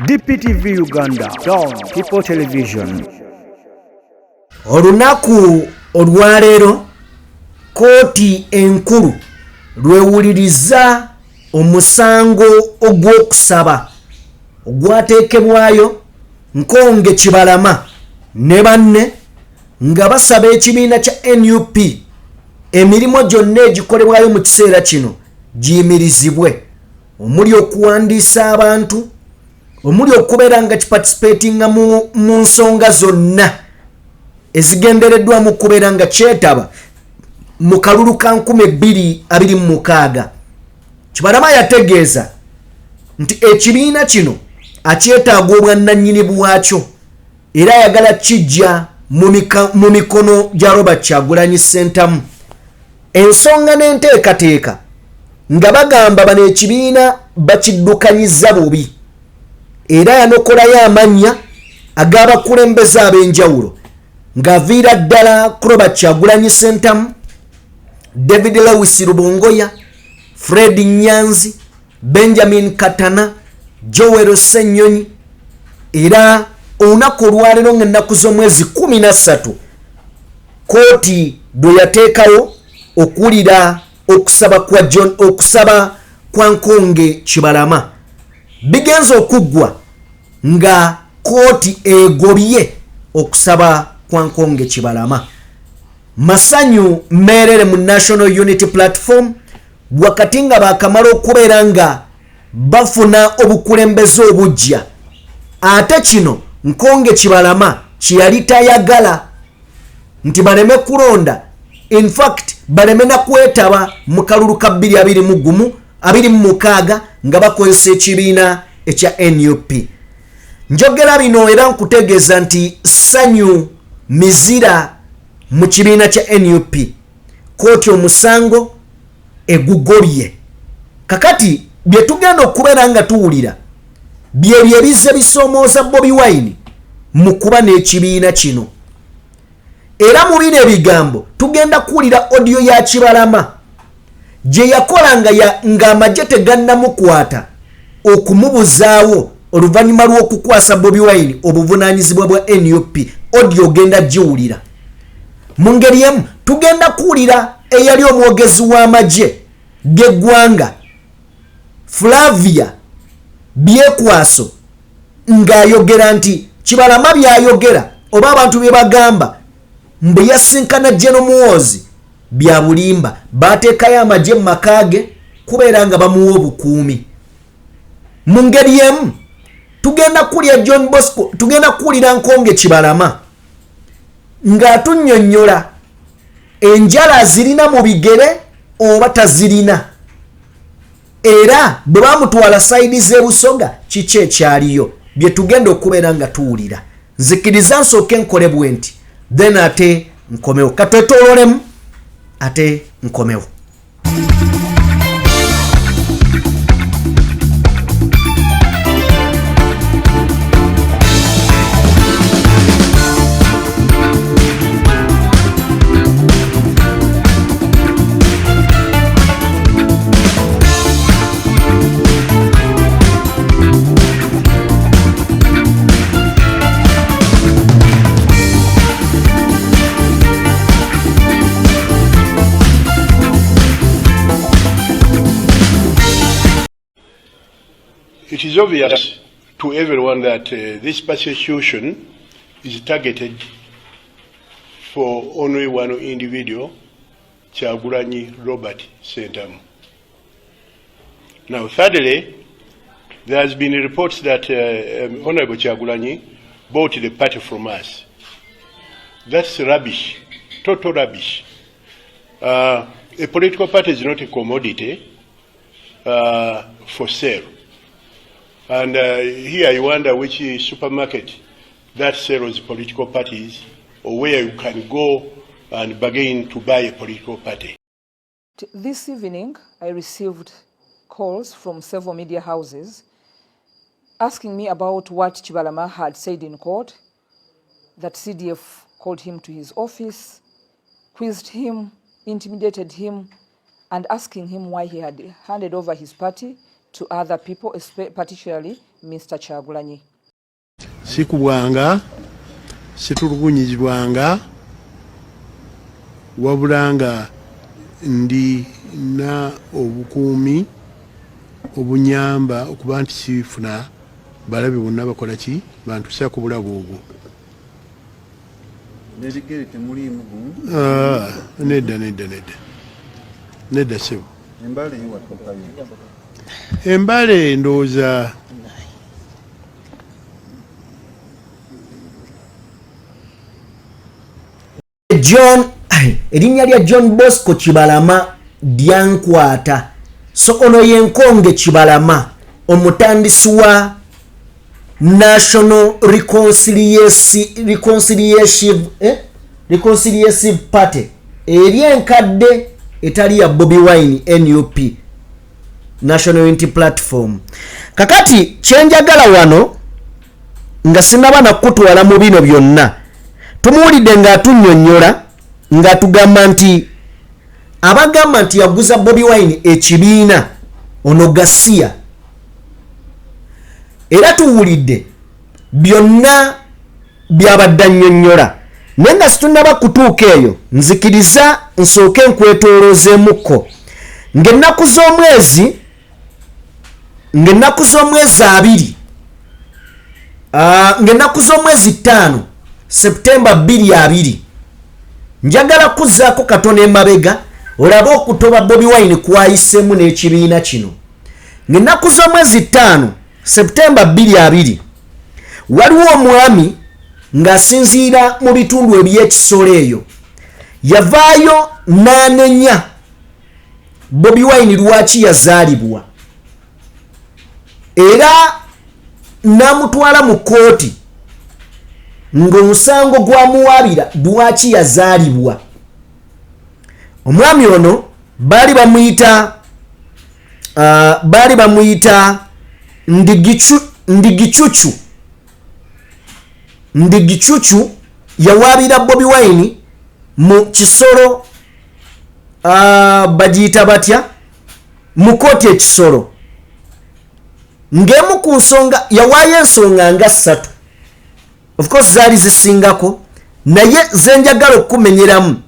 DPTV Uganda, Dawn People Television. Olunaku olwaleero kkooti enkulu lwewuliriza omusango ogw'okusaba ogwateekebwayo Nkonge Kibalama ne banne nga basaba ekibiina kya nup emirimu gyonna egikolebwayo mu kiseera kino giyimirizibwe, omuli okuwandiisa abantu, omuli okubeera nga kiparticipatinga mu nsonga zonna ezigendereddwamu okubeera nga kyetaba mu kalulu ka 2026. Kibalama yategeeza nti ekibiina kino akyetaaga obwannannyini bwakyo era ayagala kijja mu mikono gya Robert Kyagulanyi Ssentamu. Ensonga n'enteekateeka nga bagamba bano ekibiina bakiddukanyiza bubi, era yanokolayo amannya ag'abakulembeze ab'enjawulo ng'aviira ddala ku Robert Kyagulanyi Ssentamu, David Lewis Rubongoya, Fred Nyanzi, Benjamin Katana, Joel Ssenyonyi. Era olunaku olwaleero ng'ennaku z'omwezi 13 kkooti bwe yateekawo okuwulira okusaba kwa John, okusaba kwa Nkonge Kibalama, bigenze okuggwa nga kkooti egobye okusaba kwa Nkonge Kibalama. Masanyu meerere mu National Unity Platform, wakati nga bakamala okubeera nga bafuna obukulembeze obujja, ate kino Nkonge Kibalama kyeyali tayagala nti baleme kulonda, in fact baleme na kwetaba mu kalulu ka 2021 26 nga bakozesa ekibiina ekya NUP. Njogera bino era nkutegeeza nti Sanyu mizira mu kibiina kya NUP, kkooti omusango egugobye. Kakati bye tugenda okubeera nga tuwulira byebyo ebizze bisoomooza Bobi Wine mu kuba n'ekibiina kino. Era mu bino ebigambo tugenda kuwulira audio ya Kibalama gye yakola ng'amagye tegannamukwata okumubuzaawo oluvannyuma lw'okukwasa Bobi Wine obuvunaanyizibwa bwa NUP. Audio ogenda giwulira. Mu ngeri emu tugenda kuwulira eyali omwogezi w'amagye g'eggwanga Flavia Byekwaso ng'ayogera nti Kibalama by'ayogera oba abantu bye bagamba mbu yasinkana General Muhoozi bya bulimba, baateekayo amagye mu maka ge kubeera nga bamuwa obukuumi. Mu ngeri emu tugenda kuwulira John Bosco, tugenda kuwulira Nkonge Kibalama ng'atunnyonnyola enjala azirina mu bigere oba tazirina, era bwe bamutwala sayidi z'e Busoga kiki ekyaliyo, bye tugenda okubeera nga tuwulira. Nzikiriza nsooke nkole bwe nti, then ate nkomewo. Katwetoololemu ate nkomewo. It is obvious to everyone that this persecution is targeted for only one individual, Kyagulanyi Robert Sentamu. Now, thirdly, there has been reports that Honorable Kyagulanyi bought the party from us. That's rubbish, total rubbish. A political party is not a commodity for sale. And here you wonder which supermarket that sells political parties or where you can go and bargain to buy a political party. This evening, I received calls from several media houses asking me about what Kibalama had said in court, that CDF called him to his office, quizzed him, intimidated him, and asking him why he had handed over his party to other people, particularly Mr. Kyagulanyi. Sikubwanga, situlugunyizibwanga, wabula nga ndi na obukuumi obunyamba okuba nti sifuna balabe bonna bakola ki bantusa ku bulabe obwo. N'ebigere temuliimu gumu? Ah, nedda, nedda, nedda, nedda, sebo. Embale yiwatuukayo? Embale ndowooza John, erinnya lya John Bosco Kibalama lyankwata. So ono yenkonge Kibalama, omutandisi wa National Reconciliation Party eri enkadde etali ya Bobi Wine, NUP, National Unity Platform. Kakati kyenjagala wano, nga sinaba nakutwala mu bino byonna, tumuwulidde ng'atunnyonnyola ng'atugamba nti abagamba nti yaguza Bobi Wine ekibiina ono gasiya, era tuwulidde byonna byabadde annyonnyola. Naye nga situnaba kutuuka eyo, nzikiriza nsooke nkwetooloozeemukko ng'ennaku z'omwezi 20, ng'ennaku z'omwezi 5, Septemba 2020. Njagala kuzzaako katono emabega olabe okutoba Bobi Wine kwayisemu n'ekibiina kino. Ng'ennaku z'omwezi 5, Septemba 2020, waliwo omwami ng'asinziira mu bitundu eby'ekisolo eyo yavaayo n'anenya Bobi Wine lwaki yazaalibwa, era n'amutwala mu kkooti ng'omusango gwamuwaabira lwaki yazaalibwa. Omwami ono baali bamuyita Ndigicucu. Ndigicucu yawaabira Bobi Wine mu kisolo, bagiyita batya, mu kooti ekisolo, ng'emu ku nsonga yawaayo ensonga nga ssatu. Of course zaali zisingako, naye zenjagala okumenyeramu,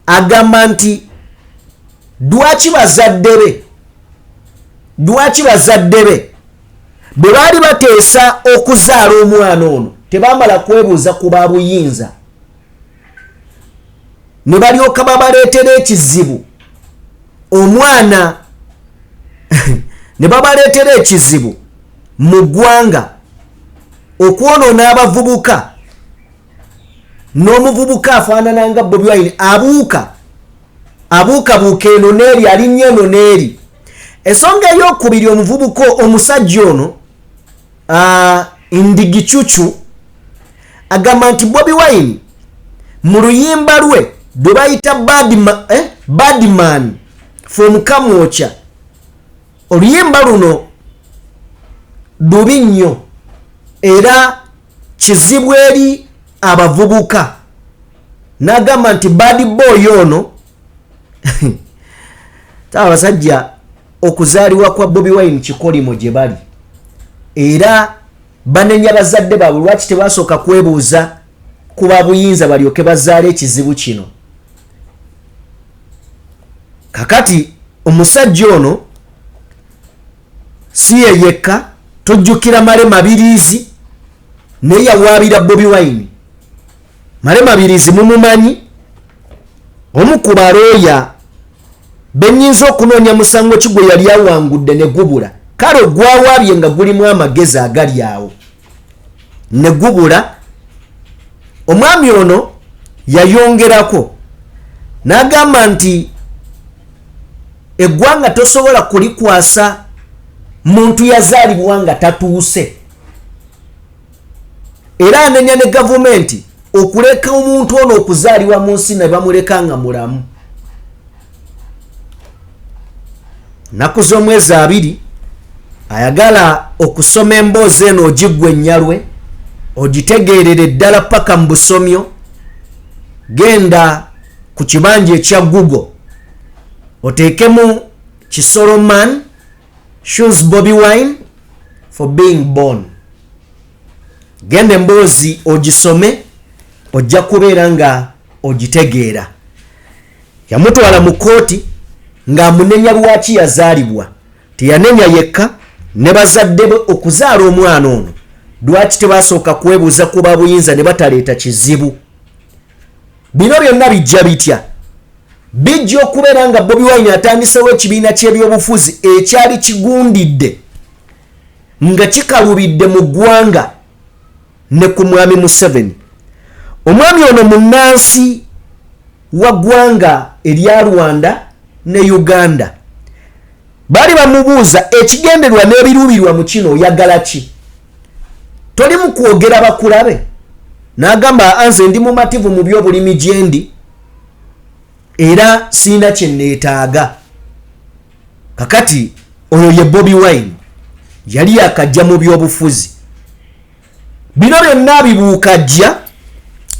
agamba nti lwaki bazadde be bwe baali bateesa okuzaala omwana ono tebamala kwebuuza ku babuyinza, ne balyoka babaleetera ekizibu omwana, ne babaleetera ekizibu mu ggwanga okwonoona abavubuka, n'omuvubuka afaanana nga Bobi Wine abuuka abuukabuuka eno n'eri, alinnya eno n'eri. Ensonga eyokubiri, omuvubuka omusajja ono Ndigicucu agamba nti Bobi Wine mu luyimba lwe lwe bayita Badman from Kamwokya, oluyimba luno lubi nnyo era kizibu eri abavubuka. N'agamba nti bad boy ono abasajja okuzaalibwa kwa Bobi Wine kikolimo gye bali, era banenya bazadde baabwe lwaki tebasooka kwebuuza ku babuyinza balyoke bazaale ekizibu kino. Kakati omusajja ono si ye yekka. Tojjukira Male Mabiriizi naye yawaabira Bobi Wine. Male Mabiriizi mumumanyi, omu ku balooya. Benyinza okunoonya musango ki gwe yali awangudde ne gubula. Kale ogwawaabye nga gulimu amagezi agali awo ne gubula. Omwami ono yayongerako n'agamba nti eggwanga tosobola kulikwasa muntu yazaalibwa nga tatuuse, era anenya ne gavumenti okuleka omuntu ono okuzaalibwa mu nsi ne bamuleka nga mulamu. Nnaku z'omwezi 2 ayagala okusoma emboozi eno ogiggwa ennyalwe ogitegeerere ddala paka mu busomyo. Genda ku kibanja ekya Google oteekemu Kisoro man sues Bobi Wine for being born. Genda emboozi ogisome, ojja kubeera nga ogitegeera. Yamutwala mu kkooti ng'amunenya lwaki yazaalibwa. Teyanenya yekka, ne bazadde be okuzaala omwana ono lwaki tebasooka kwebuuza ku babuyinza ne bataleeta kizibu. Bino byonna bijja bitya? Bijja okubeera nga Bobi Wine atandisewo ekibiina ky'ebyobufuzi ekyali kigundidde nga kikalubidde mu ggwanga ne ku mwami Museveni. Omwami ono munnansi wa ggwanga erya Rwanda ne Uganda. Baali bamubuuza ekigendererwa n'ebiruubirwa mu kino, oyagala ki? Toli mu kwogera bakulabe? N'agamba, nze ndi mumativu mu by'obulimi gye ndi era sirina kye neetaaga. Kakati oyo ye Bobi Wine, yali yakajja mu by'obufuzi. Bino byonna bibuuka jja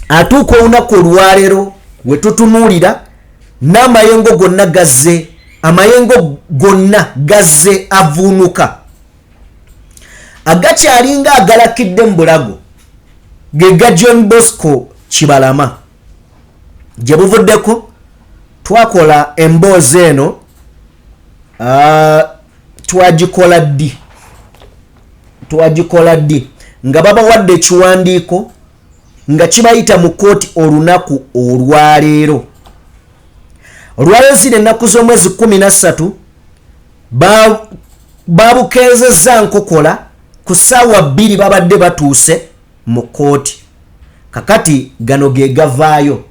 atuuka olunaku olwaleero we tutunuulira n'amayengo gonna gazze, amayengo gonna gazze avuunuka agakyalinga agalakidde mu bulago ge ga John Bosco Kibalama. Gye buvuddeko twakola emboozi eno, twagikola ddi? Twagikola ddi nga babawadde ekiwandiiko nga kibayita mu kkooti olunaku olwaleero. Olwaleero ziri ennaku z'omwezi 13, babukeezezza nkokola ku ssaawa 2 babadde batuuse mu kkooti. Kakati gano ge gavaayo.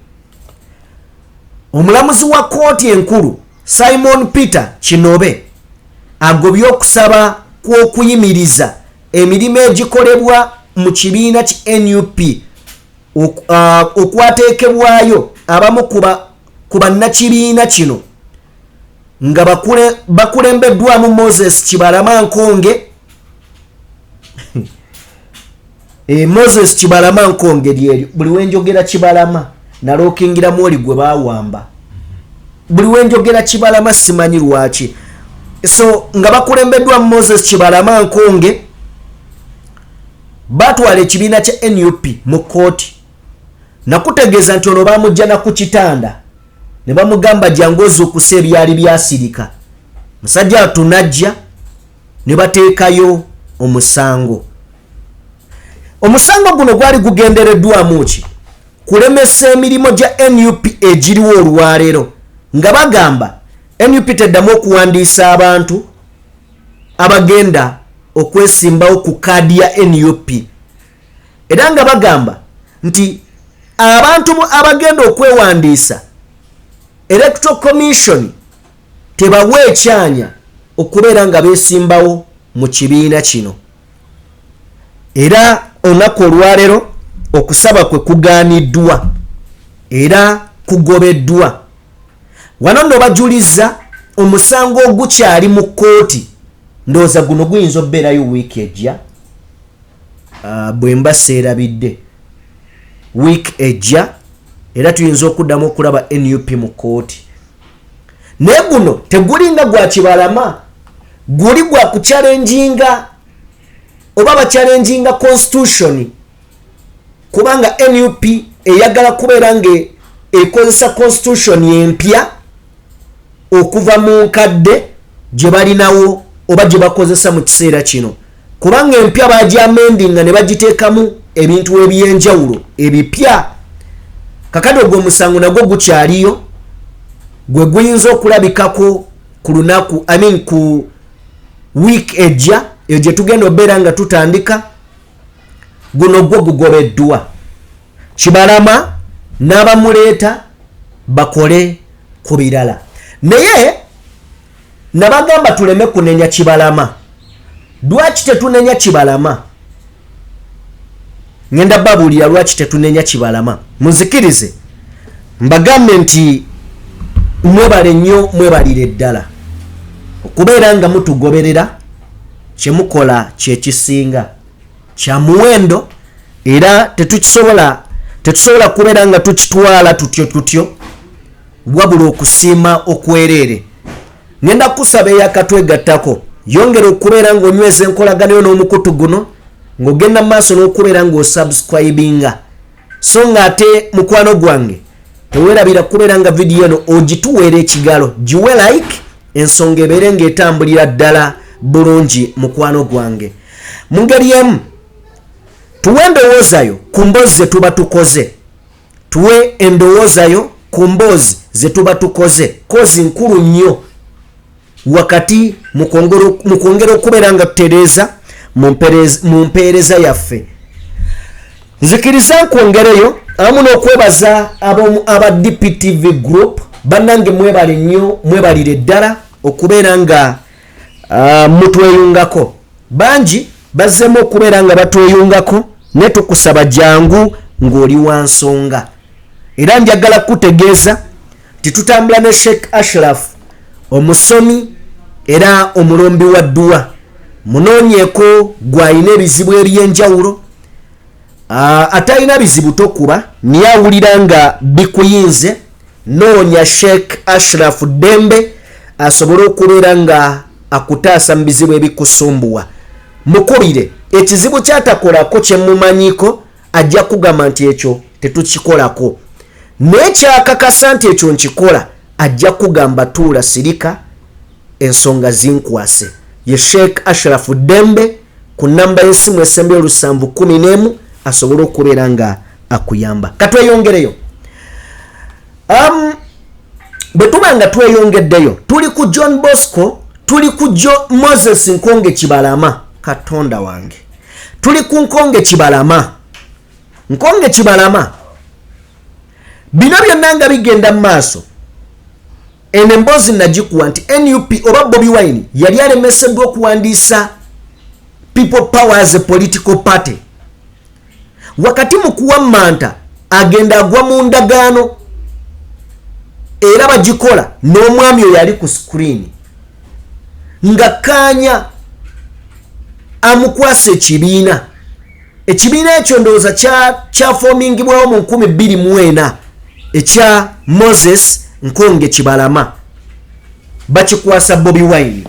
Omulamuzi wa kkooti enkulu Simon Peter Kinobe agobye okusaba kw'okuyimiriza emirimu egikolebwa mu kibiina ki NUP okwateekebwayo abamu ku bannakibiina kino nga bakulembeddwamu Moses Kibalama Nkonge. Moses Kibalama Nkonge lyeryo, buli wenjogera Kibalama nalookingiramu oli gwe baawamba. Buli wenjogera Kibalama simanyi lwaki. So nga bakulembeddwa Moses Kibalama Nkonge batwala ekibiina kya NUP mu kkooti. Nakutegeeza nti ono bamujja na ku kitanda ne bamugamba jangu ozuukuse ebyali byasirika. Musajja tunajja ne bateekayo omusango. Omusango guno gwali gugendereddwamu ki? Kulemesa emirimu gya NUP egiriwo olwaleero, nga bagamba NUP teddamu okuwandiisa abantu abagenda okwesimbawo ku kaadi ya NUP. Era nga bagamba nti abantu abagenda okwewandiisa Electoral Commission tebawa ekyanya okubeera nga beesimbawo mu kibiina kino. Era olunaku olwaleero okusaba kwe kugaaniddwa era kugobeddwa. Wano nno bajuliza omusango ogukyali mu kkooti. Ndowooza guno guyinza okubeerayo wiiki ejja, bwe mba seerabidde wiiki ejja, era tuyinza okuddamu okulaba NUP mu kkooti. Naye guno tegulinga gwa Kibalama, guli gwa kuchallenginga oba bachallenginga constitution, kubanga NUP eyagala kubeera nga ekozesa constitution empya okuva mu nkadde gye balinawo oba gye bakozesa mu kiseera kino, kubanga empya bagyamendinga ne bagiteekamu ebintu ebyenjawulo ebipya. Kakati ogwo omusango nagwo gukyaliyo. Gwe guyinza okulabikako ku lunaku, I mean ku week ejja eyo gye tugenda obeera nga tutandika. Guno gwo gugobeddwa, Kibalama n'abamuleeta bakole ku birala. Naye nabagamba tuleme kunenya Kibalama. Lwaki tetunenya Kibalama? Ngenda babuulira lwaki tetunenya Kibalama. Muzikirize mbagambe nti mwebale nnyo, mwebalire ddala okubeera nga mutugoberera. Kyemukola kyekisinga kya muwendo, era tetusobola kubeera nga tukitwala tutyo tutyo, wabula okusiima okwereere. Ngenda kusaba eyakatwegattako, yongera okubeera ng'onyweza enkolagano yo n'omukutu guno ng'ogenda mu maaso n'okubeera ng'osubscribinga. So nga ate mukwano gwange, teweerabira kubeera nga vidiyo eno ogituweera ekigalo, giwe like, ensonga ebeere ng'etambulira ddala bulungi. Mukwano gwange, mu ngeri emu tuwe endowoozayo ku mboozi ze tuba tukoze, tuwe endowoozayo ku mboozi ze tuba tukoze, kozi nkulu nnyo wakati mu kwongera okubeera nga tutereeza mu mpeereza yaffe. Nzikiriza nkwongereyo awamu n'okwebaza aba DPTV Group. Bannange, mwebale nnyo, mwebalire ddala okubeera nga mutweyungako. Bangi bazzeemu okubeera nga batweyungako, ne tukusaba jangu ng'oli wa nsonga. Era njagala kutegeeza nti tutambula ne Sheikh Ashraf, omusomi era omulombi wa dduwa. Munoonyeeko gw'alina ebizibu ebyenjawulo. Atalina bizibu tokuba, naye awulira nga bikuyinze, noonya Sheikh Ashraf Ddembe asobole okubeera nga akutaasa mu bizibu ebikusumbuwa. Mukubire, ekizibu kyatakolako kyemumanyiko ajja kugamba nti ekyo tetukikolako, naye kyakakasa nti ekyo nkikola, ajja kugamba tuula, sirika, ensonga zinkwase. Ye Sheikh Ashraf Ddembe ku namba y'essimu esembyeyo 711, asobole okubeera nga akuyamba. Katweyongereyo. Bwe tuba nga tweyongeddeyo, tuli ku John Bosco, tuli ku Moses Nkonge Kibalama. Katonda wange, tuli ku Nkonge Kibalama. Nkonge Kibalama, bino byonna nga bigenda mu maaso, eno emboozi nagikuwa nti NUP oba Bobi Wine yali alemeseddwa okuwandiisa People Power as a political party. Wakati mu kuwammanta agenda agwa mu ndagaano, era bagikola n'omwami oyo ali ku screen nga kaanya amukwasa ekibiina. Ekibiina ekyo ndowooza kyafomingibwawo mu 2004, ekya Moses Nkonge Kibalama, bakikwasa Bobi Wine.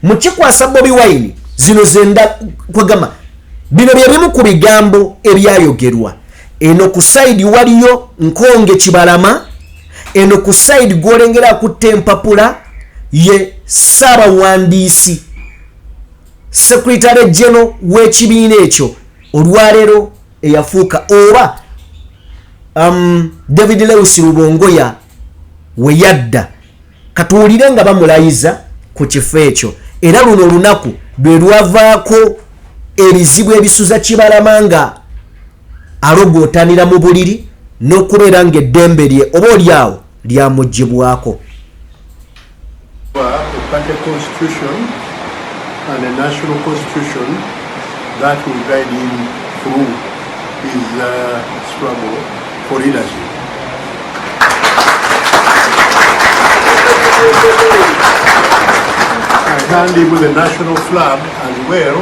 Mukikwasa Bobi Wine, zino zenda kwegamba bino bye bimu ku bigambo ebyayogerwa. Eno ku side waliyo Nkonge Kibalama, eno ku side gwolengera akutta empapula ye ssaabawandiisi, secretary general w'ekibiina ekyo olwaleero eyafuuka oba David Lewis Rubongoya we yadda. Katuwulire nga bamulayiza ku kifo ekyo. Era luno olunaku lwe lwavaako ebizibu ebisuza Kibalama nga alogootanira mu buliri n'okubeera ng'eddembe lye oba oliawo lyamugibwako. A party constitution and a national constitution that will guide him through his struggle for leadership. I hand him the national flag as well,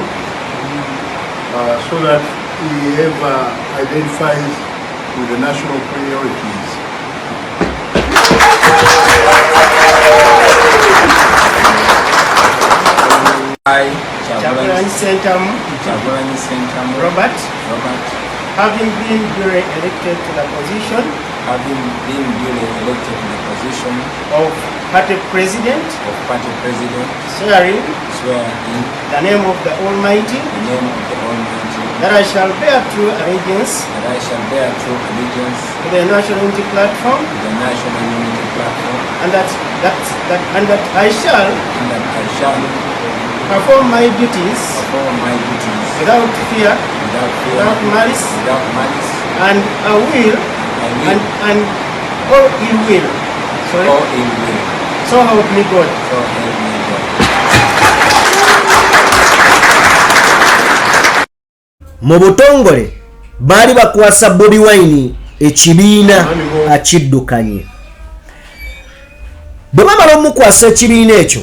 so that he ever identifies with the national priorities. I, Kyagulanyi Ssentamu Kyagulanyi Ssentamu Robert, Robert, having been duly elected to the position having been duly elected to the position of party president, of party president, swearing swear in the name of the Almighty the name of the Almighty that I shall bear true allegiance that I shall bear true allegiance to the National Unity Platform to the National Unity platform, and that I shall and that I shall perform my duties perform my duties without fear, without fear, without malice, without malice, and I will, I will, and all ill will. Sorry. or ill will. So help me God. So help me God. Mu butongole baali bakwasa Bobi Wine ekibiina akiddukanye. Bwe bamala omukwasa ekibiina ekyo,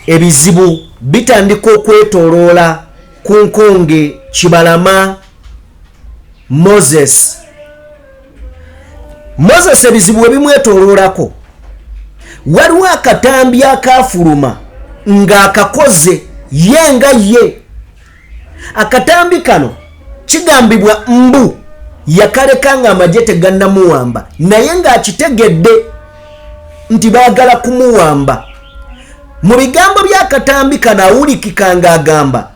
ebizibu bitandika okwetooloola ku nkonge Kibalama Moses. Moses ebizibu we bimwetooloolako, waliwo akatambi akaafuluma ng'akakoze ye nga ye. Akatambi kano kigambibwa mbu yakaleka nga amagye tegannamuwamba, naye ng'akitegedde nti baagala kumuwamba. Mu bigambo by'akatambi kano awulikika ng'agamba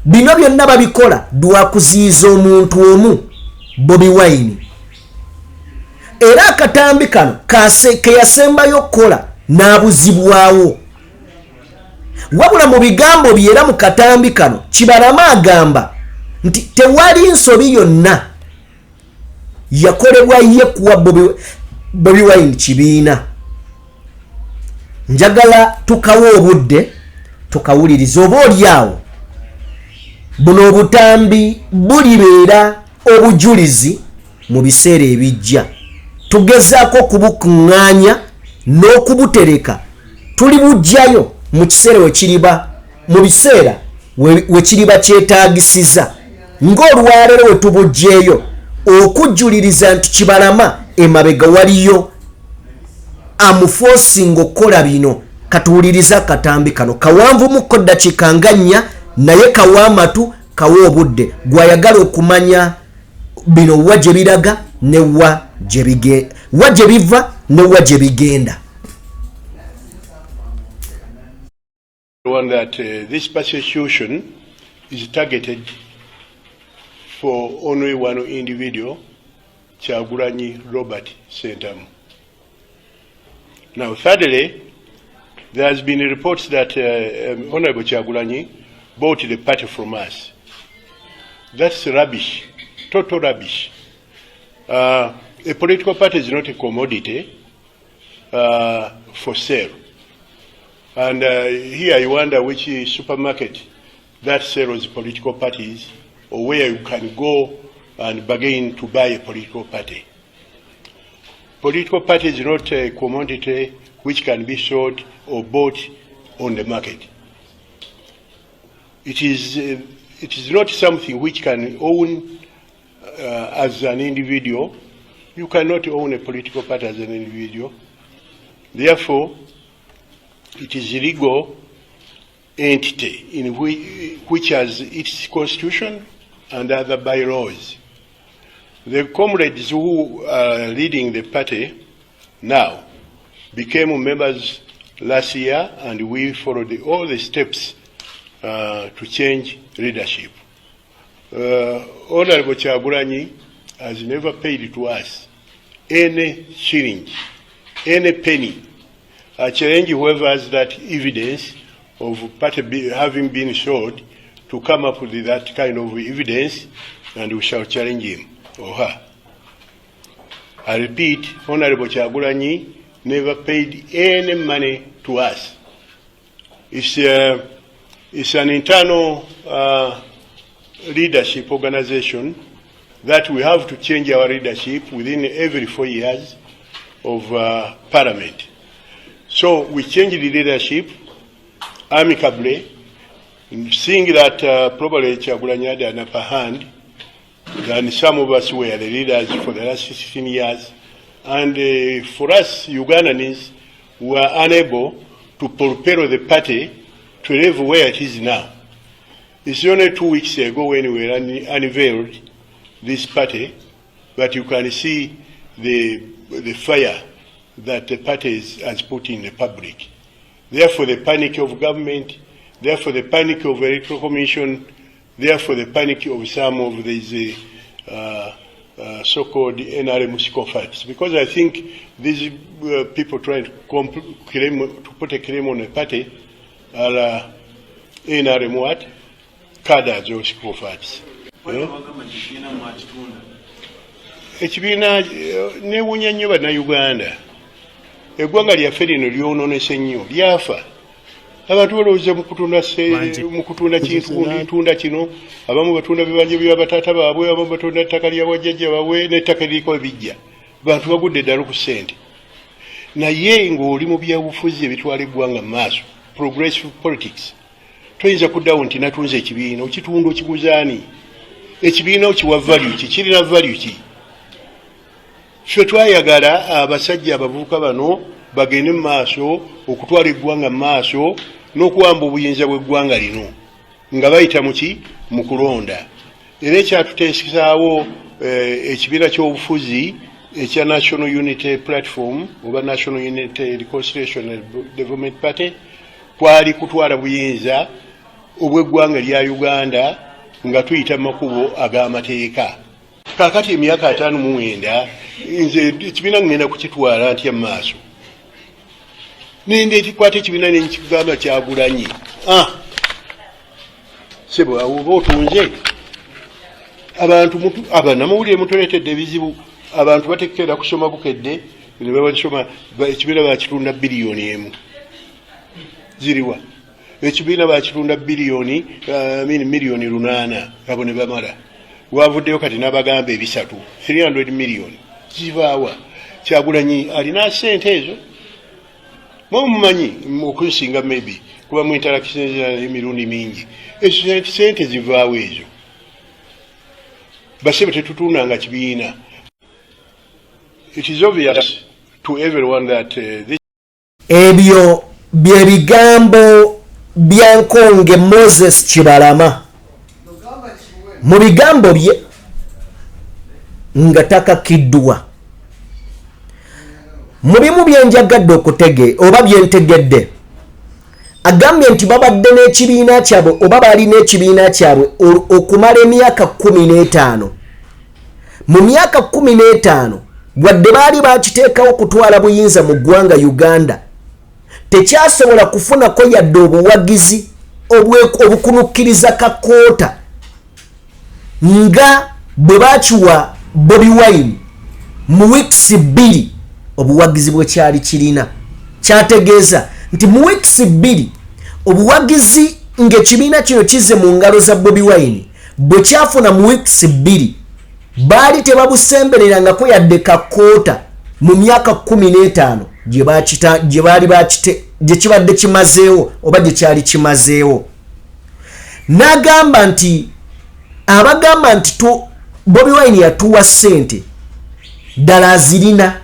bino byonna babikola lwakuziyiza omuntu omu, Bobi Wine. Era akatambi kano ke yasembayo okukola n'abuzibwawo. Wabula mu bigambo bye era mu katambi kano, Kibalama agamba nti tewali nsobi yonna yakolebwa ye kuwa Bobi Wine kibiina. Njagala tukawa obudde tukawuliriza, oba oli awo buno obutambi bulibeera obujulizi mu biseera ebijja. Tugezaako okubukuŋŋaanya n'okubutereka, tuli bujjayo mu kiseera wekiriba, mu biseera wekiriba kyetaagisiza, ng'olwaleero we tubuggyeyo okujjuliriza nti Kibalama emabega waliyo amuforcinga okukola bino. Katuwuliriza akatambi kano, kawanvumukko ddakiika nga 4, naye kawa amatu, kawa obudde gwayagala okumanya bino wa gye biraga ne wa gye biva ne wa gye bigenda. One that this persecution is targeted for only one individual, Kyagulanyi Robert Sentamu. Now, thirdly, there has been reports that Honorable Kyagulanyi bought the party from us. That's rubbish, total rubbish. A political party is not a commodity for sale. And here you wonder which supermarket that sells political parties or where you can go and bargain to buy a political party. Political party is not a commodity which can be sold or bought on the market. It is not something which can own as an individual. You cannot own a political party as an individual. Therefore, it is a legal entity in which has its constitution and other bylaws. The comrades who are leading the party now became members last year, and we followed all the steps to change leadership. Honorable Kyagulanyi has never paid to us any shilling, any penny. I challenge whoever has that evidence of party having been sold to come up with that kind of evidence, and we shall challenge him or her. I repeat, Honorable Kyagulanyi never paid any money to us. It's an internal leadership organization that we have to change our leadership within every 4 years of parliament. So we changed the leadership amicably, seeing that probably Kyagulanyi had an upper hand than some of us were the leaders for the last 16 years. And for us, Ugandans, were unable to propel the party to level where it is now. It's only 2 weeks ago when we unveiled this party, but you can see the fire that the party has put in the public. Therefore, the panic of government, therefore, the panic of Electoral Commission, therefore, the panic of some of these so-called NRM sycophants. Because I think these people trying to claim, to put a claim on a party are NRM what? Cadres or sycophants. Eh? Ekibiina newuunya nnyo Bannayuganda. Eggwanga lyaffe lino lyononese nnyo, lyafa. Abantu balowooza mu kutunda kintu tunda kino. Abamu batunda bibanja bya bataata baabwe, abamu batunda ettaka lya bwajjajja baabwe n'ettaka liriko ebijja. Bantu bagudde eddalo ku ssente. Naye ng'oli mu byabufuzi ebitwala eggwanga mu maaso, progressive politics, toyinza kuddawo nti natunze ekibiina. Okitunda okiguzaani? Ekibiina okiwa value ki? Kirina value ki? Ffe twayagala abasajja abavubuka bano bagende mu maaso okutwala eggwanga mu maaso n'okuwamba obuyinza bw'eggwanga lino nga bayita muki? Mu kulonda. Era ekyatuteesaawo ekibiina ky'obufuzi ekya National Unity Platform oba National Unity Reconciliation and Development Party kwali kutwala buyinza obw'eggwanga lya Uganda nga tuyita mu makubo ag'amateeka. Kaakati emyaka 59, nze ekibiina ŋŋenda kukitwala ntya mu maaso? Nende ekikwata ekibiina nenkigamba Kyagulanyi, ah, sebo, awo oba otunze abantu. Abanamawulire mutuleetedde ebizibu. Abantu batekeera kusoma Bukedde ne babasoma. Ekibiina bakitunda 1 biliyoni. Ziriwa? Ekibiina bakitunda biliyoni, I mean, miliyoni 800. Abo ne bamala wavuddeyo kati n'abagamba ebisatu, 300 miliyoni zivaawa? Kyagulanyi alina sente ezo? Mwe mumanyi okunsinga, maybe kuba mu interaction emirundi mingi. Ezo sente zivaawo ezo? Basebe, tetutundanga kibiina. It is obvious to everyone that this Ebyo bye bigambo bya Nkonge Moses Kibalama mu bigambo bye nga takakiddwa. Mu bimu byenjagadde okutege oba byentegedde, agambye nti babadde n'ekibiina kyabwe oba balina ekibiina kyabwe okumala emyaka 15. Mu myaka 15, wadde baali bakiteekawo okutwala buyinza mu ggwanga Uganda, tekyasobola kufunako yadde obuwagizi obukunukkiriza kakoota nga bwe bakiwa Bobi Wine mu weeks 2. Obuwagizi bwe kyali kirina, kyategeeza nti mu weeks 2 obuwagizi ng'ekibiina kino kizze mu ngalo za Bobi Wine bwe kyafuna mu weeks 2, baali tebabusembererangako yadde kakoota mu myaka 15 gye baali bakite, gye kibadde kimazeewo oba gye kyali kimazeewo. N'agamba nti abagamba nti Bobi Wine yatuwa ssente, ddala azirina.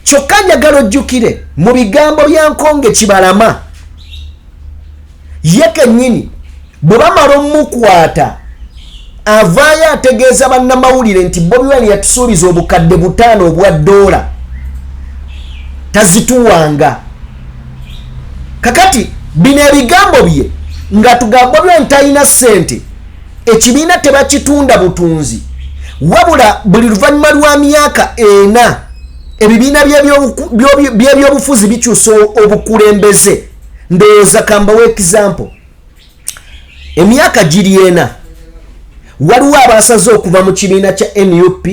Kyokka njagala ojjukire mu bigambo bya Nkonge Kibalama ye kennyini, bwe bamala omukwata avaayo ategeeza bannamawulire nti Bobi Wine yatusuubiza 5,000 obwa ddoola, tazituwanga. Kakati bino ebigambo bye nga tugamba Bobi Wine talina ssente, ekibiina tebakitunda butunzi, wabula buli luvannyuma lwa myaka 4 ebibiina by'ebyobufuzi bikyusa obukulembeze. Ndowooza kambawo example. Emyaka giri 4, waliwo abasaze okuva mu kibiina kya NUP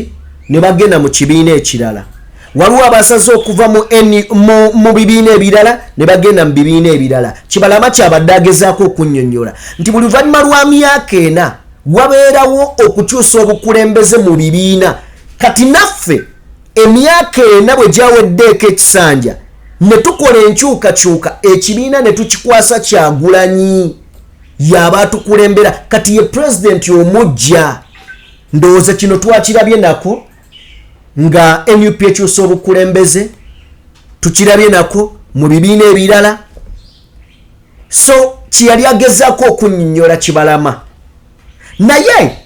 ne bagenda mu kibiina ekirala, waliwo abasaze okuva mu bibiina ebirala ne bagenda mu bibiina ebirala. Kibalama kyabadde agezaako okunnyonnyola nti buli luvannyuma lwa myaka 4 wabeerawo okukyusa obukulembeze mu bibiina. Kati naffe emyaka 4 bwe gyaweddeeko ekisanja ne tukola enkyukakyuka, ekibiina ne tukikwasa Kyagulanyi, yaba atukulembera kati ye pulezidenti omujja. Ndowooza kino twakirabye nako nga NUP ekyusa obukulembeze, tukirabye nako mu bibiina ebirala. So kyeyali agezaako okunnyonnyola Kibalama, naye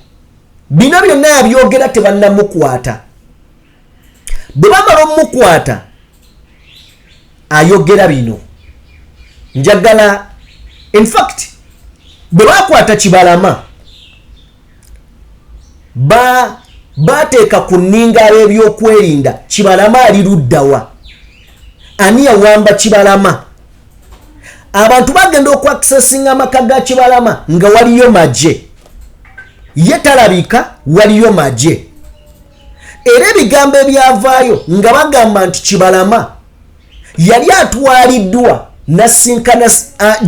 bino byonna yabyogera tebannamukwata. Bwe bamala omukwata ayogera bino. Njagala, infact bwe bakwata Kibalama, bateeka ku nninga ab'ebyokwerinda Kibalama ali luddawa. Ani yawamba Kibalama? Abantu bagenda okwakisesinga amaka ga Kibalama nga waliyo magye, ye talabika, waliyo magye. Era ebigambo ebyavaayo nga bagamba nti Kibalama yali atwaliddwa nasinkana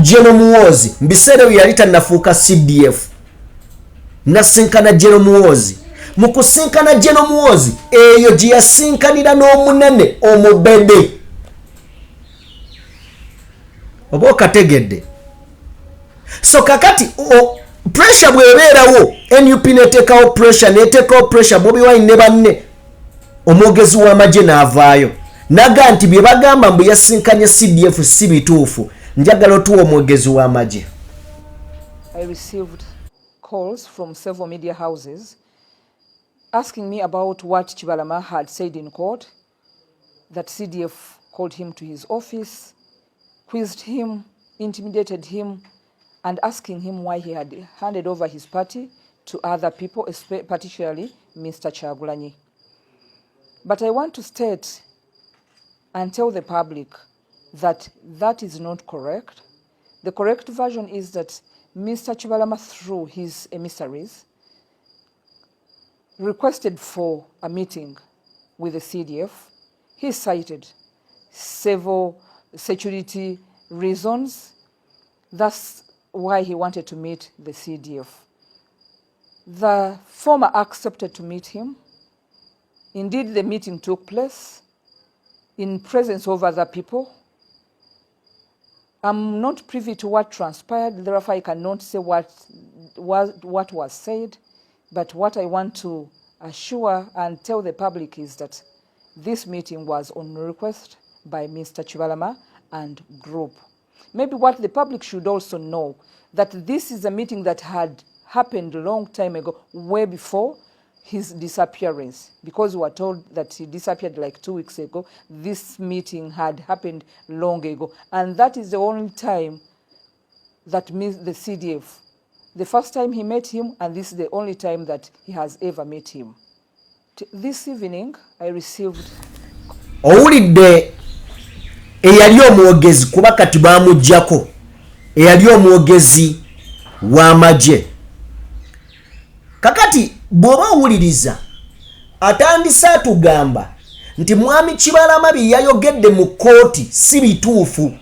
General Muhoozi mu biseera ebyo yali tannafuuka CDF, nasinkana General Muhoozi. Mu kusinkana General Muhoozi eyo gye yasinkanira n'omunene omubede, oba okategedde? So kakati pressure bw'ebeerawo, NUP neteekawo pressure, neteekawo pressure Bobi Wine ne banne, omwogezi w'amagye n'avaayo naga nti bye bagamba mbu yasinkanye CDF si bituufu. Njagala otuwa omwogezi w'amagye. I received calls from several media houses asking me about what Kibalama had said in court, that CDF called him to his office, quizzed him, intimidated him, and asking him why he had handed over his party to other people, particularly Mr. Kyagulanyi. But I want to state and tell the public that that is not correct. The correct version is that Mr. Kibalama, through his emissaries, requested for a meeting with the CDF. He cited several security reasons. That's why he wanted to meet the CDF. The former accepted to meet him. Indeed, the meeting took place in presence of other people. I'm not privy to what transpired, therefore I cannot say what was said, but what I want to assure and tell the public is that this meeting was on request by Mr. Kibalama and group. Maybe what the public should also know, that this is a meeting that had happened a long time ago, way before his disappearance, because we were told that he disappeared like 2 weeks ago. This meeting had happened long ago. And that is the only time that the CDF, the first time he met him, and this is the only time that he has ever met him. This evening, I received Owulidde eyali omwogezi, kuba kati bamuggyako, eyali omwogezi w'amagye. Kakati bw'oba owuliriza, atandise atugamba nti mwami Kibalama bye yayogedde mu kkooti si bituufu.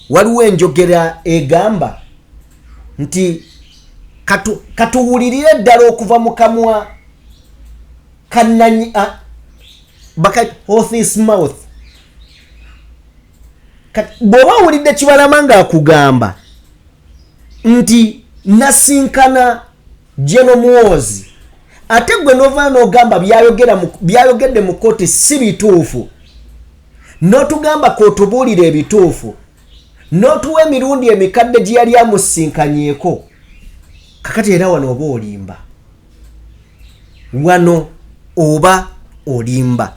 Waliwo enjogera egamba nti katuwulirire ddala okuva mu kamwa kananyi baka horse's mouth. Bw'oba owulidde Kibalama ng'akugamba nti nasinkana General Muhoozi, ate gwe novaa n'ogamba byayogedde mu kooti si bituufu, n'otugamba k'otubuulira ebituufu, n'otuwa emirundi emikadde gye yali amusinkanyeeko, kakati era wano oba olimba, wano oba olimba.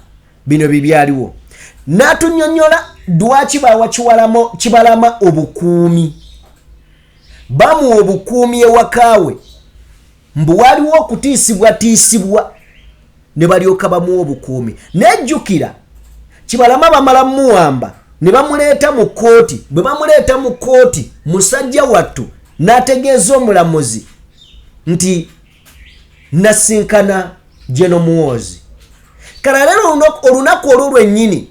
Bino bibyaliwo n'atunyonnyola lwaki bawa Kibalama obukuumi, bamuwa obukuumi ewakaawe, mbu waliwo okutiisibwatiisibwa ne balyoka bamuwa obukuumi. Nejjukira Kibalama bamala muwamba ne bamuleeta mu kkooti. Bwe bamuleeta mu kkooti, musajja wattu n'ategeeza omulamuzi nti nasinkana General Muhoozi. Kala leero olunaku olwo lwennyini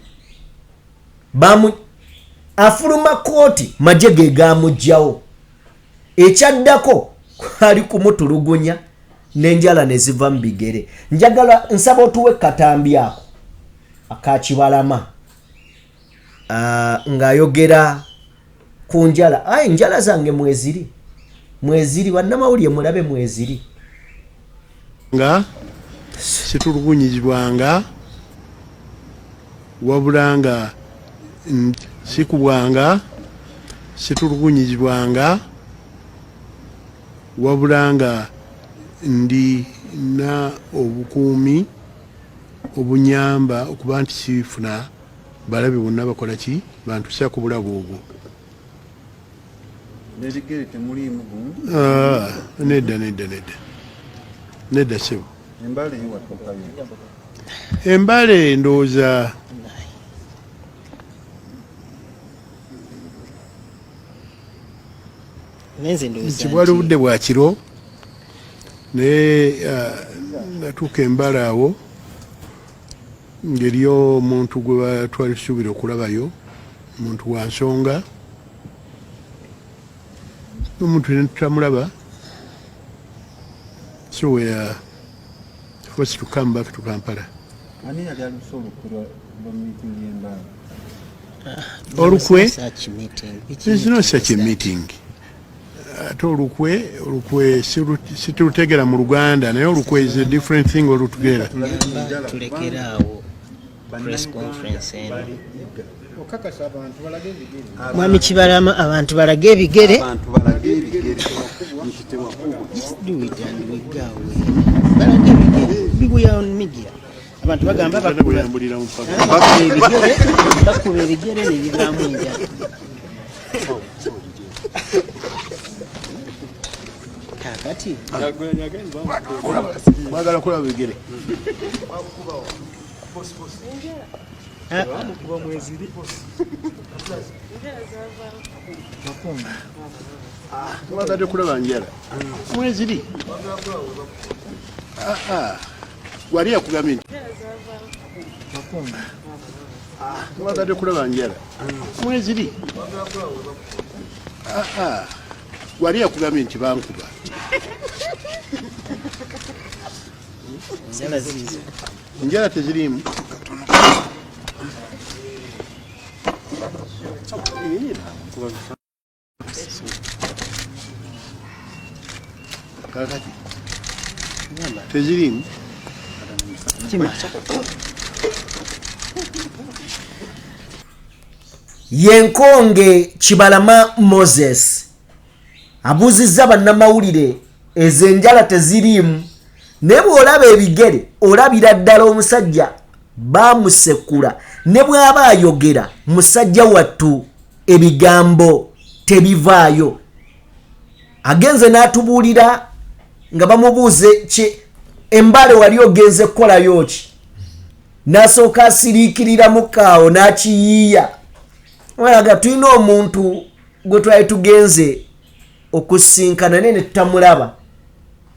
afuluma kkooti, magye ge gamuggyawo. Ekyaddako kwali kumutulugunya n'enjala ne ziva mu bigere. Njagala nsaba otuwe katambi ako akakibalama ng'ayogera ku njala. Ayi, enjala zange mweziri, mweziri, bannamawulire mulabe mweziri. Nga situlugunyizibwanga, wabula nga sikubwanga, situlugunyizibwanga, wabula nga ndina obukuumi obunyamba okuba nti sifuna balabe bonna bakola ki bantusa ku bulabe obwo. N'ebigere temuliimu gundi? Ah, nedda, nedda, nedda, nedda, sebo. Embale yo watuukayo? Embale ndowooza nti bwali obudde bwa kiro, naye natuuka embale awo ng'eriyo omuntu gwe batwali tusuubira okulabayo, omuntu wa nsonga, omuntu ne tutamulaba, so we are forced to come back to Kampala. Ani yali alusa olukwe lwa meeting y'Embale? Olukwe? Such meeting. Which There's no meeting such a is that? meeting. Ate olukwe situlutegera mu Luganda, naye olukwe is a different thing altogether. Gamba tulekere awo press conference eno. Okakasa abantu balage ebigere. Mwami Kibalama, abantu balage ebigere. Abantu balage ebigere nti tewakubwa. Just do it and we go away. Balage ebigere. We are on media. Abantu bagamba Ate bakuba bweyambulira mu paka. Bakuba ebigere ne bivaamu enjala. Kaakati Mwagala kulaba bigere? Ah, Mwagadde kulaba njala mweziri? Ah, ah. Wali yakugambye nti mwagadde kulaba njala mweziri? Ah, ah. Wali yakugambye nti bankuba? Enjala ziizo. Enjala teziriimu. Kakati teziriimu. Kimala. Yenkonge Kibalama Moses abuuzizza bannamawulire ezo enjala teziriimu, naye bw'olaba ebigere olabira ddala omusajja baamusekula, ne bw'aba ayogera musajja wattu ebigambo tebivaayo. Agenze n'atubuulira nga bamubuuze ki Embale wali ogenze kukolayo ki, n'asooka asiriikiriramu kaawo n'akiyiiya walaga tulina omuntu gwe twali tugenze okusinkana naye ne tutamulaba,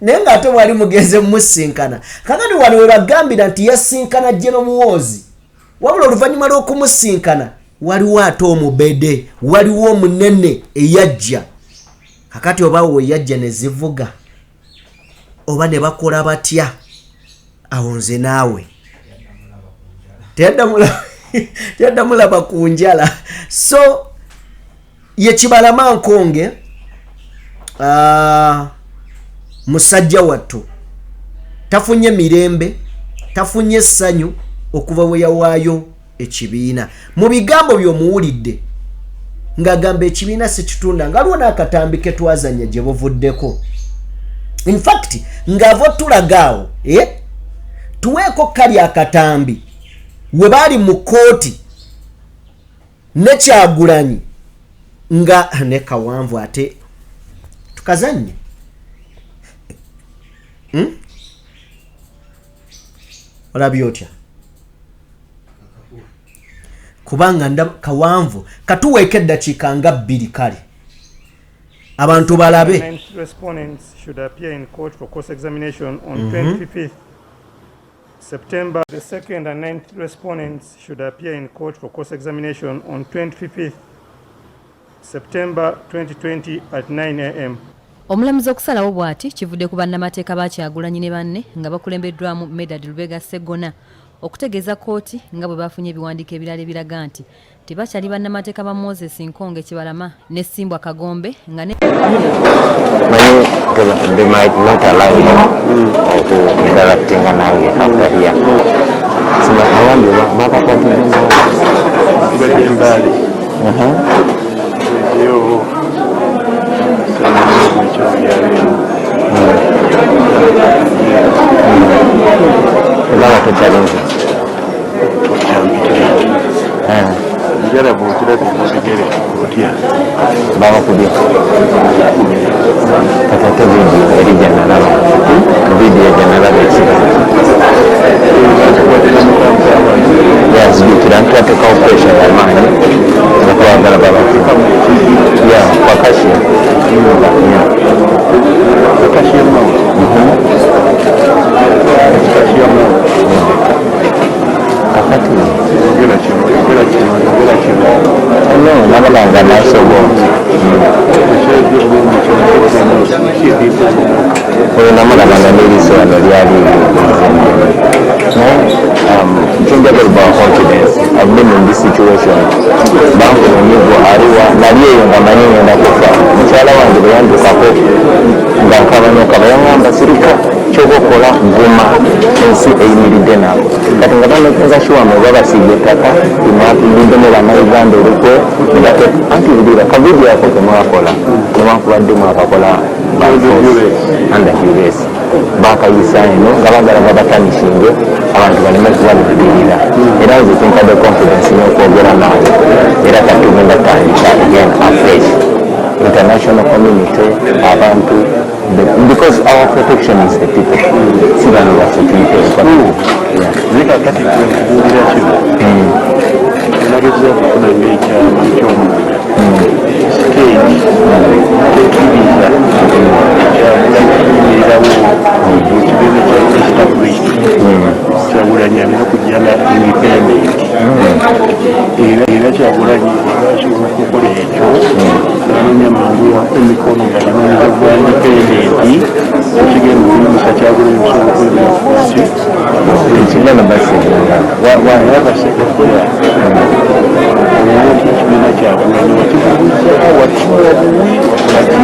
naye ng'ate bwali mugenze mumusinkana. Kakati wano we bagambira nti yasinkana General Muhoozi, wabula oluvannyuma lw'okumusinkana waliwo ate omubede, waliwo omunene eyajja. Kakati oba we yajja ne zivuga oba ne bakola batya, awo nze naawe teyaddamulaba ku njala. So ye Kibalama Nkonge, musajja wattu tafunye mirembe, tafunye essanyu okuva bwe yawaayo ekibiina. Mu bigambo by'omuwulidde ng'agamba ekibiina sikitunda, nga aliwo n'akatambi ke twazanya gye buvuddeko. Infact ng'ava otulaga awo, eh? Tuweeko kali akatambi we baali mu kooti ne Kyagulanyi nga ne Kawanvu, ate tukazanye. Olabye otya? Kubanga Kawanvu katuweeko eddakiika nga 2, kale abantu balabe. Ninth respondents should appear in court for cross-examination on 25th September. The second and ninth respondents should appear in court for cross-examination on 25th September 2020 at 9 a.m. Omulamuzi okusalawo bw'ati kivudde ku bannamateeka ba Kyagulanyi ne banne nga bakulembeddwamu Medard Lubega Seggona okutegeeza kkooti nga bwe bafunye ebiwandiiko ebirala ebiraga nti tebakyali bannamateeka ba Moses Nkonge Kibalama ne Simbwa Kagombe nga ne Manyi they might not allow you oku interactinga nange after here. Sima awambi bakakwatidde. Tubadde Embaale eyo ekyobyalo. Olaba tokyalinze. Njala bwokirabye mu bigere otya? Babakubye kati ate vidiyo eri gyenalaba, vidiyo gyenalaba ekiro yazijukira nti twateekawo pressure yamaanyi nga twagala babakubye ya kwakashia. Kakati no nabalanga nasobo oyo namulabanga n'eriiso wano lyali kyenjagala ba confidence. I've been in this situation, bankuba emigo Arua, nali eyo nga manyi ngenda kufa. Mukyala wange bwe yandukako nga nkaba nokaba, yaŋŋamba sirika, kyoba okola guma, ensi eyimiridde nabo. Kati nga banokenza sure oba basiiga ettaka timwatuliddemu bannayuganda olukwe anti wulira kavidiyo ako kemwakola, newankubadde mwakakola by force under duress, bakayisa eno nga bagala babatanishinge abantu baleme kubalulirira. Era nze kimpadde confidence n'okwogera naawe, era kati tugenda tandika again afresh, international community, abantu, because our protection is the people, si bano baffe tuyite. Naye kakati nkubuulira kino, nagezaako okufuna ng'ekyama ekyomunda, stage tekkiriza Kyagulanyi kuyimirirawo mu kibiina kya established. Kyagulanyi alina okujja nga independent, era Kyagulanyi basobola okukola ekyo nanoonya mangu emikono nga banoonyeza gwa independent, ekigenda okuyimusa Kyagulanyi okusobola okwemera ku nsi. Ekigenda basegenga. Naye basegakola olwokuba ekibiina Kyagulanyi wakibuuza, wakiwa buwi, wakola ki?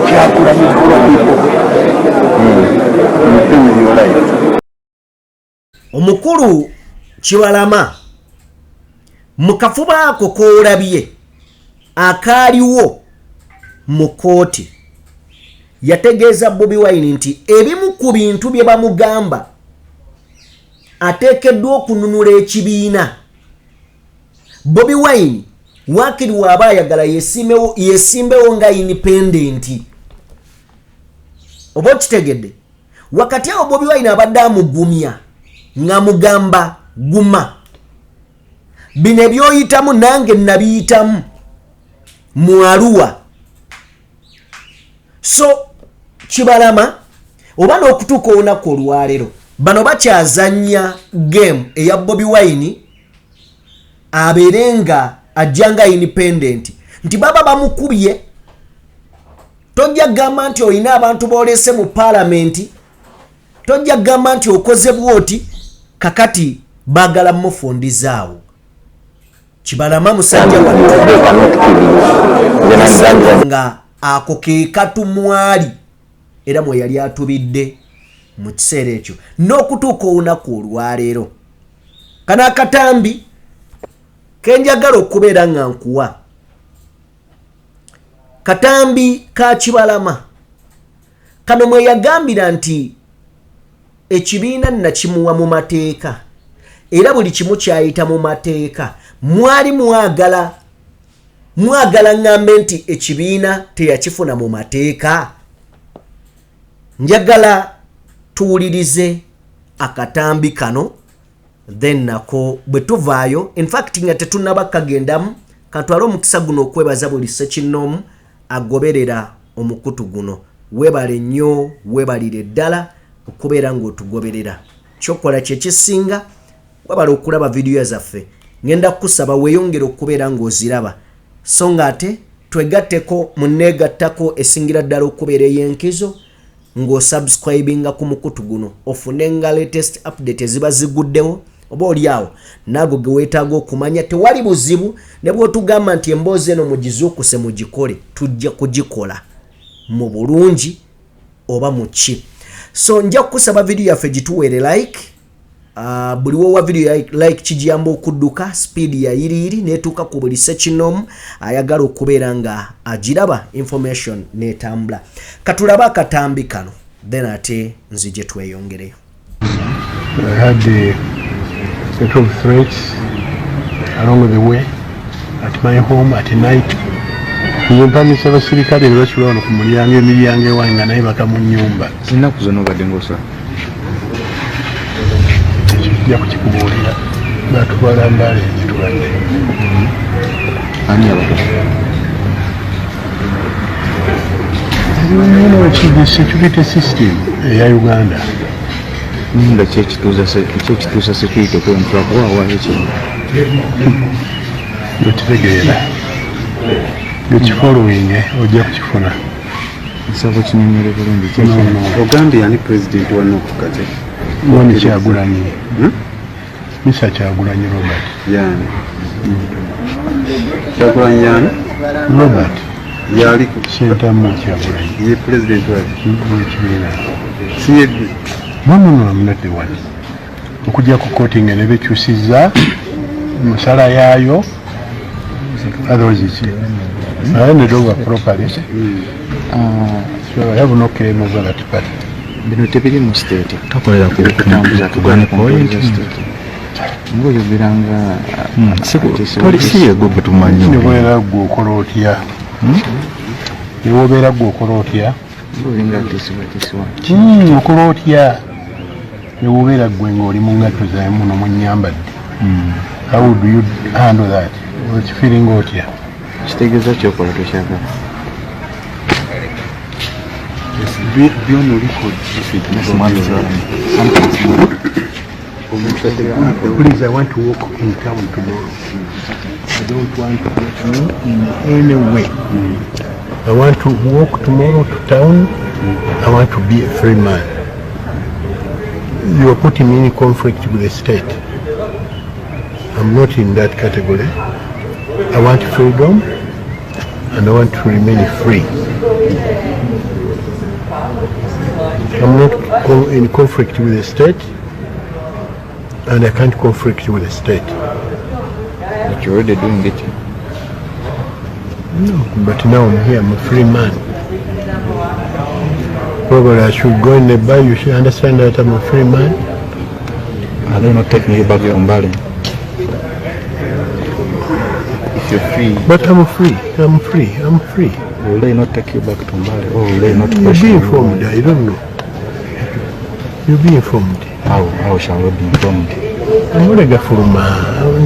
Kyagulanyi for people, you pay with your life. Omukulu Kibalama mu kafuba ako koolabye akaaliwo mu kooti yategeeza Bobi Wine nti ebimu ku bintu bye bamugamba ateekeddwa okununula ekibiina. Bobi Wine waakiri waaba ayagala yesimbewo nga independent, oba okitegedde. Wakati awo Bobi Wine abadde amugumya ng'amugamba guma, bino ebyoyitamu nange nabiyitamu mu Arua. So Kibalama oba n'okutuuka olunaku olwaleero bano bakyazanya game eya Bobi Wine abeere nga ajja nga independent, nti baba bamukubye tojja kugamba nti olina abantu boolese mu paalamenti, tojja kugamba nti okoze bwoti. Kakati baagala mufundizaawo Kibalama musajja wattu nga ako ke katumwali era mwe yali atubidde mu kiseera ekyo n'okutuuka olunaku olwaleero. Kano akatambi kenjagala okubeera nga nkuwa katambi ka Kibalama kano mwe yagambira nti ekibiina nakimuwa mu mateeka era buli kimu kyayita mu mateeka. Mwali mwagala ŋŋambe nti ekibiina teyakifuna mu mateeka. Njagala tuwulirize akatambi kano, then nako bwe tuvaayo, infact nga tetunnaba kagendamu, kantwale omukisa guno okwebaza buli ssekinnoomu agoberera omukutu guno. Weebale nnyo, weebalire ddala okubeera ng'otugoberera, kyokola kyekisinga. Webale okulaba vidiyo zaffe, ngenda kukusaba weeyongere okubeera ng'oziraba, so nga ate twegatteko mu neegattako esingira ddala okubeera ey'enkizo ng'osubscribinga ku mukutu guno, ofune nga latest update eziba ziguddewo oba oli awo naago ge weetaaga okumanya. Tewali buzibu, ne bw'otugamba nti emboozi eno mugizuukuse mugikole, tujja kugikola mu bulungi oba mu ki. So nja kukusaba vidiyo yaffe gituweere like. Buli wowa video like kigiyamba okudduka speed ya yiriyiri netuuka ku buli sekinomu ayagala okubeera nga agiraba, information netambula. Katulabe akatambi kano, then ate nzije tweyongereyo. I had a lot of threats along the way at my home at night. Nze mpangisa abasirikale ne basula wano ku mulyango, emiryango ewange nga naye baka mu nnyumba. Ennaku zonna obadde ng'osula? Ekyo tujja kukikubuulira. Batutwala Mbale gye tubadde. Ani yabatwala? You know, it's the security system eya Uganda. Nga ki ekituusa security okuba mutwala kuba wawaayo ekintu? Okitegeera, okifollowing ojja kukifuna. Nsaba okinyonyole bulungi. No, no. Ogambye ani president wa NUP kati? Mwami Kyagulanyi. Mr. Kyagulanyi Robert. Yani Kyagulanyi yani? Robert. Yali Ssentamu Kyagulanyi. Ye president waki? W'ekibiina. Si yegwe? No, no, no, I'm not the one. Okujja ku kooti nga ne bekyusizza musala yaayo, otherwise it's I handed over properly. So I have no claim over that party. Bino tebiri mu state. Takolera ku Kutambuza ku point. Ngaoyogera nga Toli si yegwe gwe tumanyi. Ne bwobeera gwe okola otya? Ne bwobeera gwe okola otya? Olinga atiisibwatiisibwa. Okola otya? Ne bwobeera gwe ng'oli mu ngatto zawe muno munyambadde. How do you handle that? Okifeelinga otya? Kitegeeza kyokola tokyagala. Be on record. Mwami Kyagulanyi. Please, I want to walk in town tomorrow. I don't want to get me in any way. I want to walk tomorrow to town. I want to be a free man. You are putting me in conflict with the state. I'm not in that category. I want freedom and I want to remain free. I'm not in conflict with the state and I can't conflict with the state. But you're already doing it. No, but now I'm here, I'm a free man. Probably I should go in the bar, you should understand that I'm a free man. Are they not taking you back to Mbale? If you're free. But I'm free, I'm free, I'm free. Will they not take you back to Mbale? Or will they not You'll be question you? informed, I don't know. You'll be informed. How shall we be informed? Amawulire gafuluma,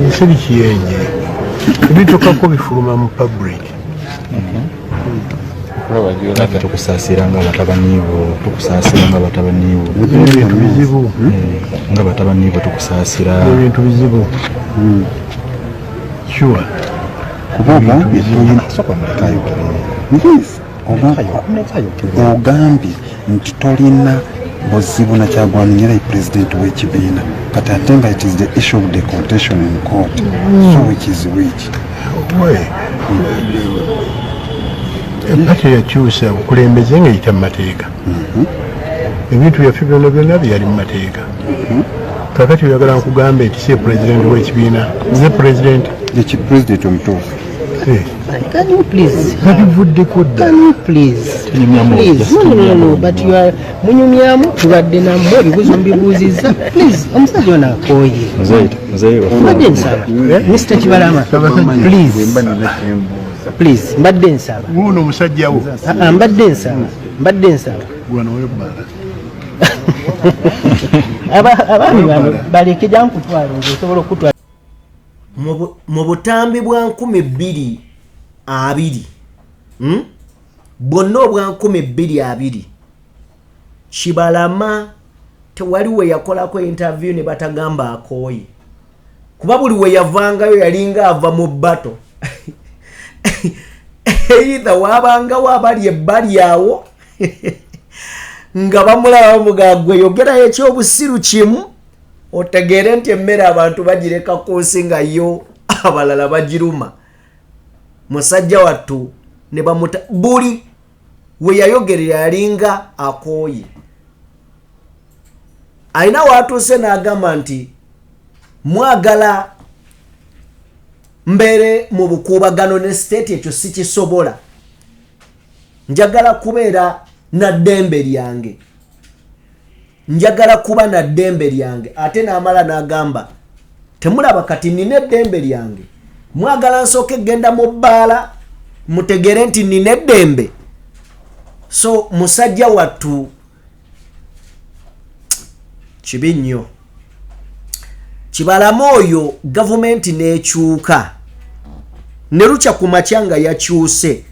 nsiri kiyenje. Ebituukako bifuluma mu public. Naffe tukusaasira nga batabani bo, tukusaasira nga batabani bo. Ebintu bizibu. Nga batabani bo tukusaasira. Ebintu bizibu. Sure. Kuba ogambye tolina Sooka muleke ayogere. Yes, ogambye nti tolina buzibu na Kyagulanyi era ye president w'ekibiina, kati ate nga it is the issue of the contention in court, so which is which? We epati yakyusa obukulembeze ng'eyita mu mateeka. Ebintu byaffe byonna byonna byali mu mateeka. Kakati oyagala nkugambe nti si pulezidenti w'ekibiina, nze pulezidenti? Eki pulezidenti omutuufu. Can you please? Babivuddeko dda. Can you please? Please. No, no, no, no. But you are munyumyamu, tubadde nammwe, ebibuuzo mubibuuzizza. Please, omusajja ono akooye. Muzeeyi waffe. Mbadde nsaba. Mr. Kibalama, please. Please, mbadde nsaba. Wuuno omusajja wo. Ah, ah, mbadde nsaba. Mbadde nsaba. Gwano webbala. Abaami bano baleke, jankutwala nze osobola okutwala. Mu butambi bwa 2020, Bwonna obwa 2020, Kibalama tewali we yakolako interview ne batagamba akooye, kuba buli we yavangayo yalinga ava mu battle. Either wabangawo abali ebbali awo nga bamulaba bamugamba, "Gwe yogerayo ekyobusiru kimu otegeere nti emmere abantu bagireka ku nsi nga yo abalala bagiruma." Musajja wattu ne bamuta. Buli we yayogerera yalinga akooye. Alina waatuuse n'agamba nti, "Mwagala mbeere mu bukuubagano ne state, ekyo sikisobola. Njagala kubeera na ddembe lyange, njagala kuba na ddembe lyange." Ate n'amala n'agamba, "Temulaba kati nina eddembe lyange? Mwagala nsooke genda mu bbaala Mutegere nti nina eddembe. So musajja wattu kibi nnyo. Kibalama oyo gavumenti n'ekyuka ne lukya ku makya nga yakyuse.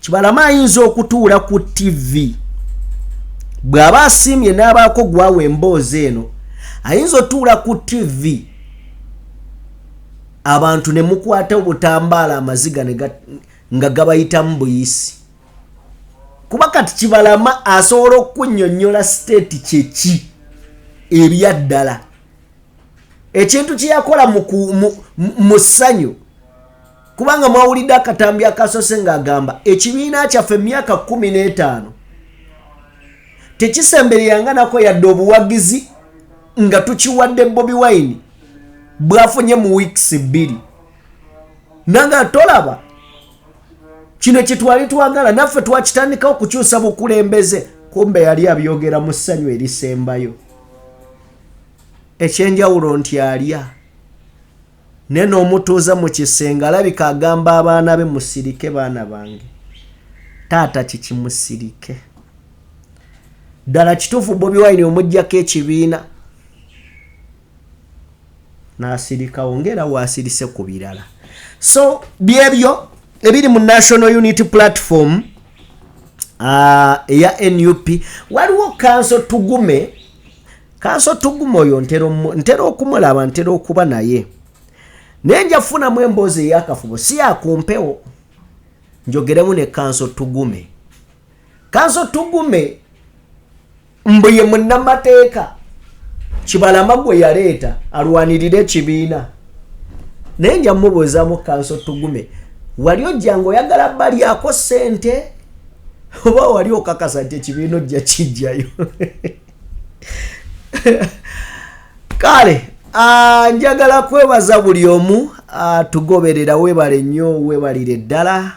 Kibalama ayinza okutuula ku TV bw'aba asiimye n'abaako gwawa emboozi eno, ayinza otuula ku TV abantu ne mukwata obutambaala amaziga nga gabayitamu buyisi. Kuba kati Kibalama asobola okunnyonnyola state kyeki ebyaddala, ekintu kye yakola mu ssanyu. Kubanga mwawulidde akatambi akasose ng'agamba ekibiina kyaffe emyaka 15 tekisembereranga nako yadde obuwagizi nga tukiwadde Bobi Wine bwafunye mu weeks 2. Nanga tolaba kino kyetwali twagala, naffe twakitandikawo okukyusa bukulembeze. Kumbe yali abyogera mu ssanyu erisembayo. Ekyenjawulo nti alya naye n'omutuuza mu kisenge alabika agamba abaana be, musirike baana bange, taata kikimusirike. Ddala kituufu Bobi Wine omuggyako ekibiina n'asirikawo ng'era waasirise ku birala. So byebyo ebiri mu National Unity Platform eya NUP. Waliwo Counsel Tugume. Counsel Tugume oyo ntera okumulaba, ntera okuba naye, naye nja kufunamu emboozi ey'akafubo, si yakumpewo, njogeremu ne Counsel Tugume. Counsel Tugume mbu ye munnamateeka Kibalama gwe yaleeta alwanirire ekibiina, naye nja mubuuzaamu, Counsel Tugume, wali ojja nga oyagala balyako ssente oba wali okakasa nti ekibiina ojja kijjayo? Kale njagala kwebaza buli omu tugoberera. Weebale nnyo, weebalire ddala.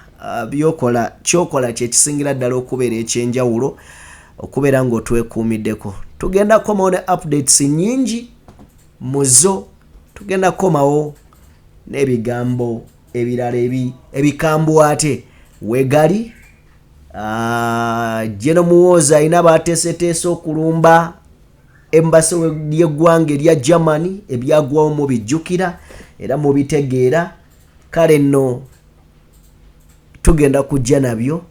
Byokola, kyokola kyekisingira ddala okubeera ekyenjawulo, okubeera ng'otwekuumiddeko. Tugenda kukomawo ne updates nnyingi muzo, tugenda kukomawo n'ebigambo ebirala ebikambwate wegali. Geno Muwoozi alina bateeseteese okulumba embassy y'eggwanga erya Germany. Ebyagwawo mubijjukira era mubitegeera. Kale nno tugenda kujja nabyo.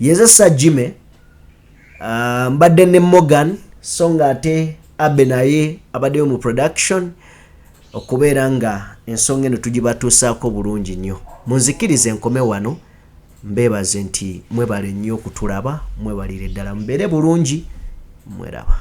Yeze Sajime, mbadde ne Morgan, so nga ate Abe naye abaddeyo mu production okubeera nga ensonga eno tugibatuusaako bulungi nnyo. Munzikirize enkome wano, mbeebaze nti mwebale nnyo okutulaba, mwebalire ddala, mubeere bulungi, mweraba.